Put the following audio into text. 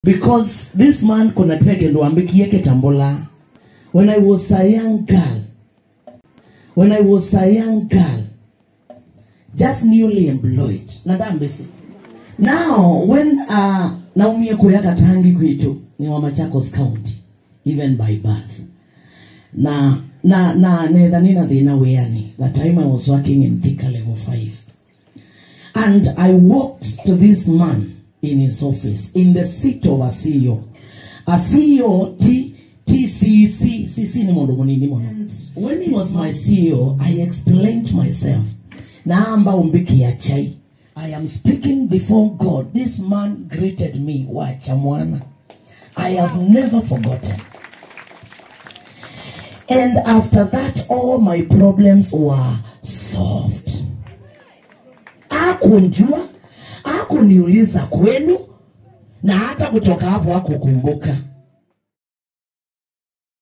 Because this man konatweke ndo ambiki yeke tambola. When I was a young girl, just newly employed. Now when Naomi kuyaka tangi kwitu ni wa Machakos County, even by birth. Nedhanina dhina weani. That time I was working in Thika level 5. And I walked to this man in his office, in the seat of a CEO. A CEO, TCC ni mondo monini mono. And when he was my CEO, I explained myself. Naamba umbiki ya chai. I am speaking before God. This man greeted me. Wachamwana. I have never forgotten. And after that, all my problems were solved. Akunjua, akuniuliza kwenu, na hata kutoka hapo hakukumbuka.